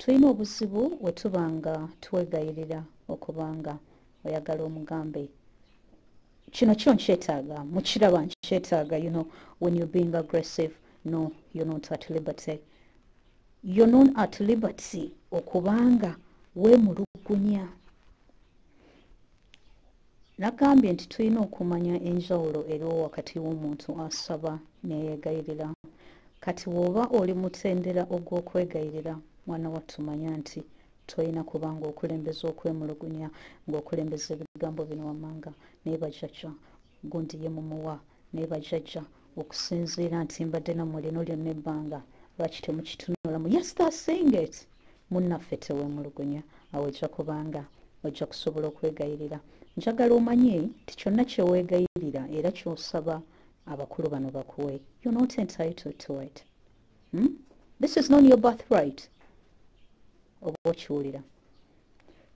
Tulina obuzibu we tuba nga twegayirira, okubanga oyagala omugambe kino kyo nkyetaaga, mukiraba, nkyetaaga. When you're being aggressive, no, you're not at liberty, you're not at liberty okubanga weemulugunya. Nagambye nti tulina okumanya enjawulo eriwo wakati w'omuntu asaba neyeegayirira. Kati bw'oba oli mutendera ogw'okwegayirira, mwana wattu, manya nti tolina kubanga okulembeza okwemulugunya, ng'okulembeza ebigambo bino wammanga: "Naye bajjajja, gundi ye mumuwa, naye bajjajja, okusinziira nti mbadde nammwe lino lyonna ebbanga, lwaki temukitunulamu?" Yes, they're saying it. Munnaffe, teweemulugunya. Awo ojja kubanga ojja kusobola okwegayirira. Njagala omanye nti kyonna kyeweegayirira era kyosaba abakulu bano bakuwe, you're not entitled to it, This is not your birthright. Oba okiwulira,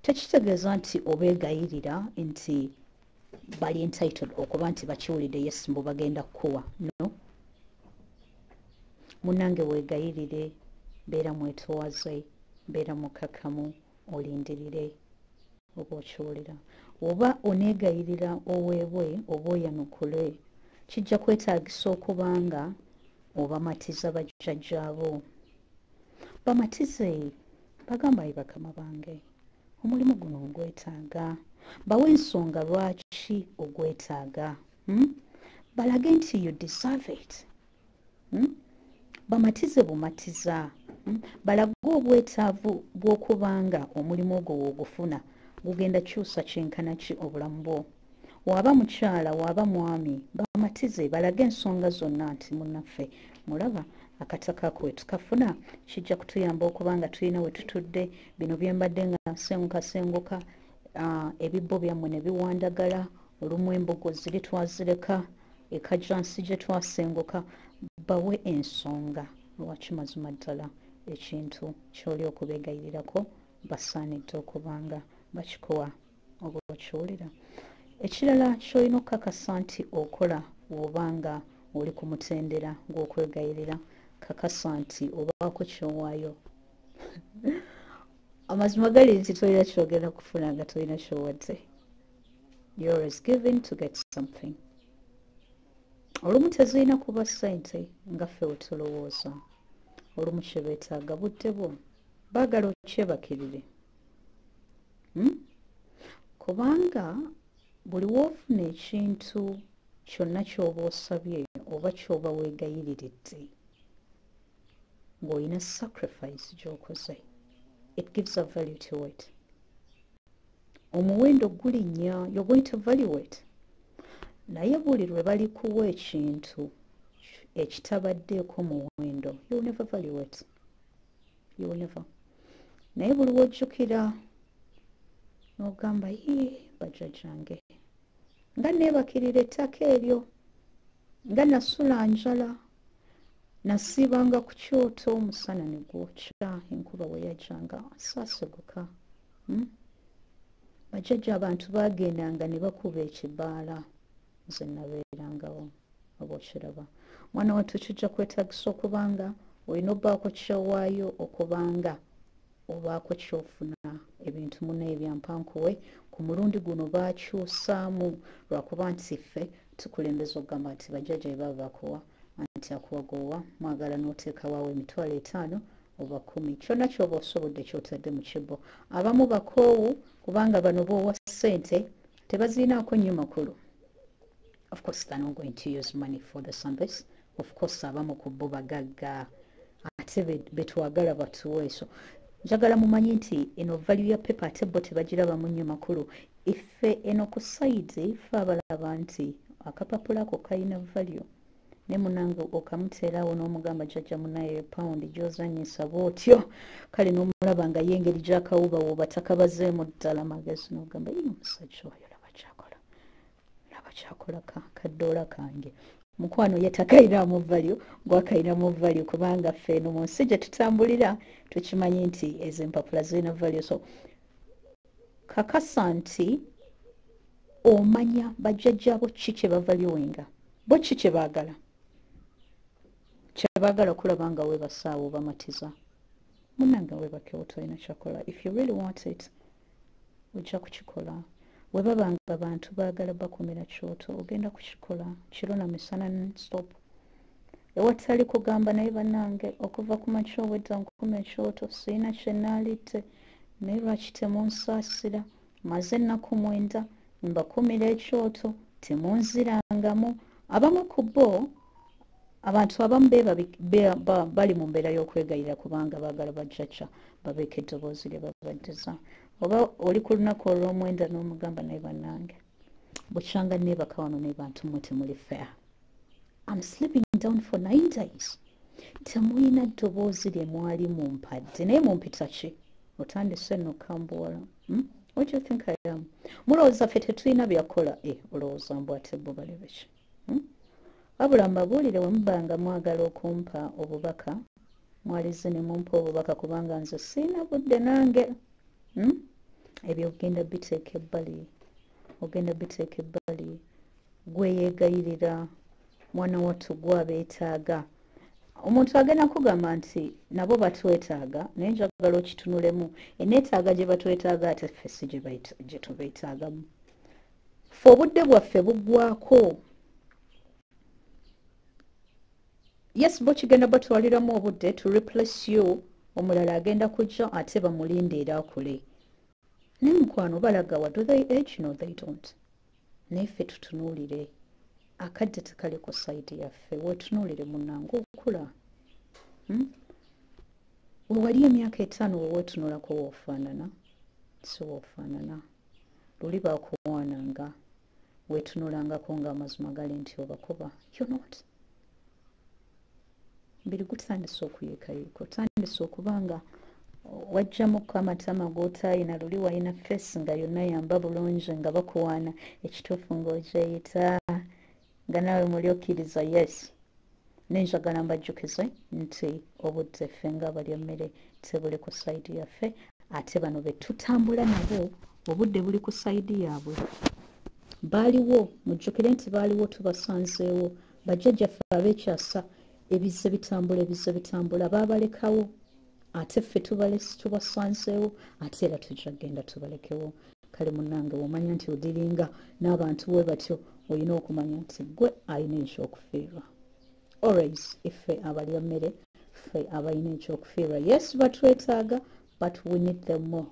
tekitegeeza nti obeegayirira nti bali entitled okuba nti bakiwulidde, yes, mbu bagenda kukuwa. No, munnange, weegayirire, beera mwetowaze, beera mukakamu, olindirire. Oba okiwulira, oba oneegayirira oweebwe oba oyanukule, kijja kwetaagisa okubanga obamatiza bajjajjaabo. Bamatize, bagamba, "Ayi bakama bange, omulimu guno ogwetaaga." Bawe ensonga lwaki ogwetaaga, Balage nti you deserve it, Bamatize bumatiza, Balage obwetaavu bw'okubanga omulimu ogwo woogufuna gugenda kyusa kyenkana ki obulamu bwo. Waaba mukyala, waaba mwami, bamatize, balage ensonga zonna nti, "Munnaffe, mulaba akataka ako we tukafuna kijja kutuyamba okuba nga tulina we tutudde. Bino byembadde nga nsenguka senguka, ebibbo byammwe ne biwandagala olumu, embugo ziri twazireka ekajansi gye twasenguka." Bawe ensonga lwaki mazima ddala ekintu kyoli okubeegayirirako basaanidde okubanga bakikuwa. Oba okiwulira, ekirala kyolina okukakasa nti okola bw'obanga oli ku mutendera gw'okwegayirira, kakasa nti obaako kyowaayo. Amazima gali nti tolina kyogenda kufuna nga tolina kyowadde. You're always giving to get something. Olumu tezirina kuba ssente nga ffe wetulowooza. Olumu kyebeetaaga budde bwo, baagala okyebakirire, Kubanga buli woofuna ekintu kyonna ky'oba osabye oba ky'oba weegayiriridde ng'olina sacrifice gy'okoze, it gives a value to it. Omuwendo gulinnya, you're going to value it. Naye buli lwe balikuwa ekintu ekitabaddeeko muwendo, you will never value it, you will never. Naye buli wojjukira n'ogamba, "Ye bajjajjange, nga neebakirira ettaka eryo, nga nasula njala, nasiibanga ku kyoto omusana ne gwokya, enkuba bwe yajjanga saaseguka, Bajjajja, abantu baagendanga ne bakuba ekibaala, nze nabeerangawo." Oba okiraba, mwana wattu, kijja kwetagisa okubanga olina obbaako kyowaayo okubanga obaako kyofuna. Ebintu muna ebyampankuwe ku mulundi guno bakyusaamu lwakuba nti ffe tukulembeza okugamba nti bajjajja bwe baba bakuwa, anti akuwa gowa mwagala n'oteekawaawo 50,000 oba 10, kyonna kyoba osobolde, kyotadde mu kibbo. Abamu bakoowu kubanga bano boowa ssente tebazirinaako nnyo makulu. Of course they're not going to use money for the service. Of course abamu ku bo bagagga, ate betwagala batuwe. So njagala mumanye nti eno value ya paper ate bo tebagirabamu nnyo makulu. Iffe eno ku side ffe abalaba nti akapapula ako kalina value, ne munange okamuteerawo n'omugamba, "Jjajja munaye, pawundi gy'ozannyisa bw'otyo." Kale n'omulaba nga ye engeri gy'akawubawuba takabazeemu ddala magezi, n'ogamba, "Ye omusajja oyo, laba kyakola, laba kyakola kaddoola kange." Mukwano, ye takayinamu value, gwakayinamu value, kubanga ffe eno mu nsi gye tutambulira tukimanyi nti ezo empapula zirina value. So kakasa nti omanya bajjajjaabo ki kye bavaluinga, bo ki kye baagala, kyebaagala okulaba nga weebasaawo bamatiza. Munnange weebakewo, tolina kyakola. If you really want it, ojja kukikola. Bwe baba nga bantu baagala bakumira kyoto, ogenda kukikola kiro na misana, nonstop, ewatali kugamba naye bannange okuva ku makya obwedda nkuma ekyoto, sirina kye naalidde, naye lwaki temunsaasira? Maze ennaku 9 mbakumira ekyoto, temunzirangamu. Abamu ku bo, abantu abamu bali mu mbeera y'okwegayirira kubanga baagala bajjajja babeeko eddoboozi lye babaddiza. Oba oli ku lunaku olw'omwenda n'omugamba, naye bannange bukyanga neebaka wano, naye bantu mmwe temuli fair. I'm sleeping down for 9 days, temulina ddoboozi lye mwali mumpadde, naye mumpita ki? Otandise nno kambuwala, What do you think I am? Mulowooza ffe tetulina byakola? E olowooza mbu ate bo balebe ki, Wabula mbabuulire, we mubanga mwagala okumpa obubaka, mwalize ne mumpa obubaka, kubanga nze siina budde nange, Ebyo ogenda biteeka ebbali, ogenda biteeka ebbali. Gwe yeegayirira, mwana wattu, gwe abeetaaga. Omuntu agenda kugamba nti nabo batwetaaga, naye njagala okitunulemu, eneetaaga gye batwetaaga ate ffe si gye tubeetaagamu. Ffe obudde bwaffe buggwako. Yes, bo kigenda batwaliramu obudde to replace you. Omulala agenda kujja ate bamulinde era akule. Naye mukwano, balagawa? Do they age? No, they don't. Naye ffe tutunuulire, akadde tekali ku side yaffe. Wetunuulire munnange, okula, Wewali emyaka 5 weweetunulako woofaanana, si woofaanana. Luli bakuwaananga, weetunulangako ng'amazima gali nti obakuba, you're not. Mubiri gutandise okuyiikayiika, otandise okuba nga wajjamuko amatama g'otaayina. Luli walina face nga yonna yamba bulungi, nga bakuwaana ekituufu ng'ogyeyita, nga naawe muli okkiriza. Yes, nenjagala mbajjukize nti obudde ffe ng'abalya mmere tebuli ku side yaffe, ate bano be tutambula nabo obudde buli ku side yaabwe. Baaliwo, mujjukire nti baaliwo, tubasanzeewo. Bajjajjaffe ab'ekyasa ebizze bitambula, ebizze bitambula, baabalekawo, ate ffe tubasanzeewo, ate era tujja kugenda tubalekewo. Kale munnange, womanya nti odiringa n'abantu bwe batyo, olina okumanya nti gwe alina ekyokufiirwa. Always ffe abalya mmere, ffe abalina ekyokufiirwa. Yes, batwetaaga, but we need them more.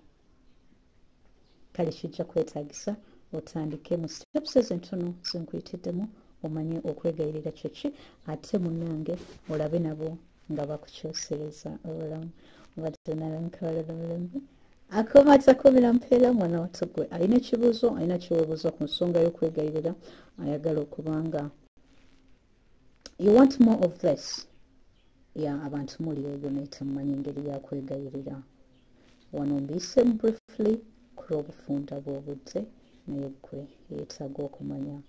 Kale kijja kwetaagisa otandike mu steps ezentono zenkuyitiddemu, omanye okwegayirira kyeki, ate munnange olabe nabo nga bakukyusereza obulamu. Batonalankawalalamulembe akoma atakomera mpeera. Mwana wattu, gwe alina ekibuuzo, alina kyeweebuuza ku nsonga y'okwegayirira, ayagala okubanga you want more of this ya abantu muli eyo naye temumanyi engeri yakwegayirira, wano mbiyisemu briefly ku lw'obufunda bw'obudde, naye gwe yeetaaga okumanya,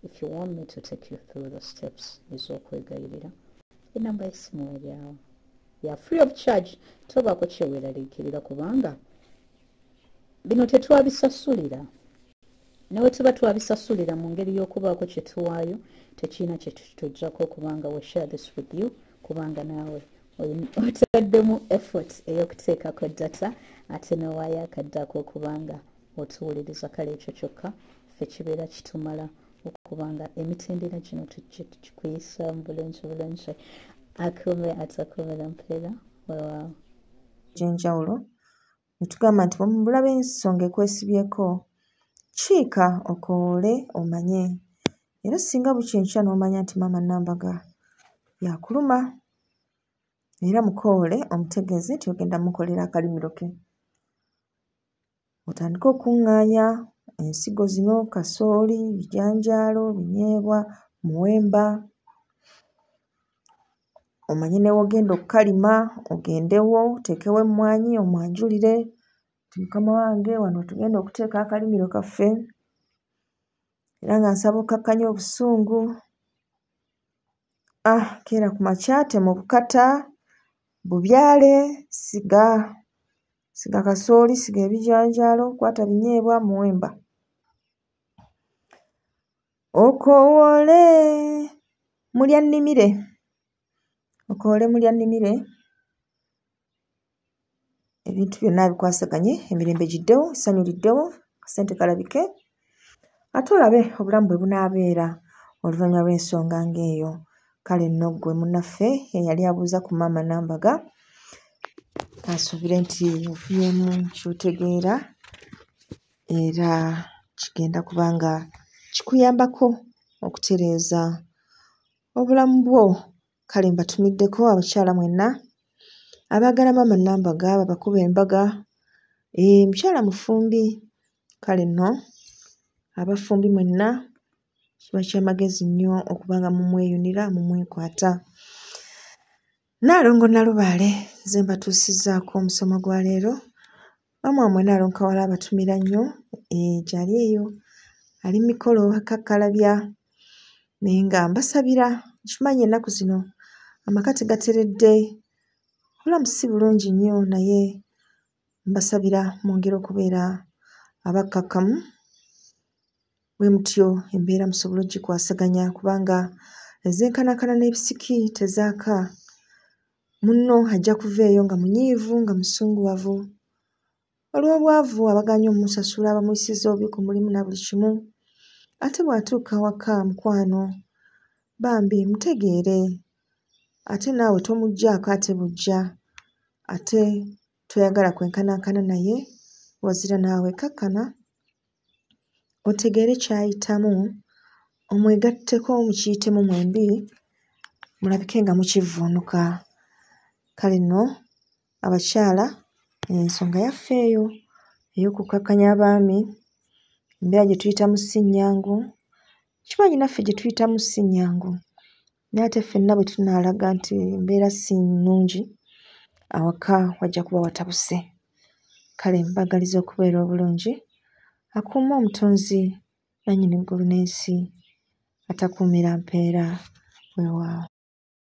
if you want me to take you through the steps ez'okwegayirira, enamba y'essimu eri awo, ya free of charge. Tobaako kyeweeraliikirira kubanga bino tetwabisasulira. Newe tuba twabisasulira mu ngeri y'okubaako kye tuwaayo, tekirina kye tutujjako kubanga we share this with you, kubanga naawe otaddemu effort ey'okuteekako data ate nowaayo akaddako okubanga otuwuliriza. Kale ekyo kyokka ffe kibeera kitumala okubanga emitendera gino tukikuyisaamu bulungi bulungi. Akume atakumira mpeera, weewaawo. Egy'enjawulo ne tugamba nti bw'olaba ensonga ekwesibyeko, kiika okoole omanye. Era singa bukya enkya n'omanya nti maama Nambaga yakuluma, era mukoowole omutegeeze nti ogenda mmukolera akalimiro ke. Otandike okuŋŋaanya ensigo zino: kasooli, bijanjaalo, binyeebwa, muwemba. Omanye ne w'ogenda okkalima, ogendewo oteekewo emmwanyi, omwanjulire nti mukama wange, wano tugenda okuteeka akalimiro kaffe, era nga nsaba okkakkanye obusungu. Ah, keera ku makya, tema obukata, bubyale, siga, siga kasooli, siga ebijanjaalo, kwata binyeebwa, muwemba. Okoowoole mulya nnimire, okoowole mulya nnimire. Ebintu byonna abikwasaganye, emirembe giddewo, essanyu liddewo, akasente kalabike, ate olabe obulamu bwe bunaabeera oluvannyuma lw'ensonga ng'eyo. Kale nno ggwe munnaffe eyali abuuza ku Maama Nambaga, kansuubire nti ofunyeemu ky'otegeera era kigenda kuba nga kikuyambako okutereeza obulamu bwo. Kale mbatumiddeko abakyala mwenna abaagala Maama Nambaga babakuba embaga. Mukyala mufumbi, kale nno abafumbi mwenna kiba kyamagezi nnyo okuba nga mumweyunira mumwekwata. Nnaalongo Nnalubaale nze mbatuusizzaako omusomo gwa leero. Maama wammwe Nnaalongo Kawala abatumira nnyo, gy'ali eyo ali mu mikolo akakkalabya, naye nga mbasabira. Nkimanyi ennaku zino amaka tegateredde, obulamu si bulungi nnyo, naye mbasabira mwongere okubeera abakkakkamu, bwe mutyo embeera musobole oggikwasaganya, kubanga ezenkanankana n'ebisiki tezaaka. Munno ajja kuva eyo nga munyiivu, nga musunguwavu olw'obwavu, abagaanye omusasula, abamuyisizza obubi ku mulimu na buli kimu. Ate bw'atuuka awaka mukwano, bambi mutegeere, ate naawe tomuggyaako ate buggya, ate toyagala kwenkanankana naye, wazira naawe kakkana otegeere ky'ayitamu, omwegatteko mukiyitemu mwembi, mulabike nga mukivvuunuka. Kale nno abakyala ensonga yaffe eyo ey'okukkakkanya abaami, embeera gye tuyitamu si nnyangu, kimanyi naffe gye tuyitamu si nnyangu, naye ate ffenna bwe tunaalaga nti embeera si nnungi, awaka wajja kuba watabuse. Kale mbaagaliza okubeera obulungi, akuume Omutonzi nannyini ggulu n'ensi, atakuumira mpeera. Weewaawo.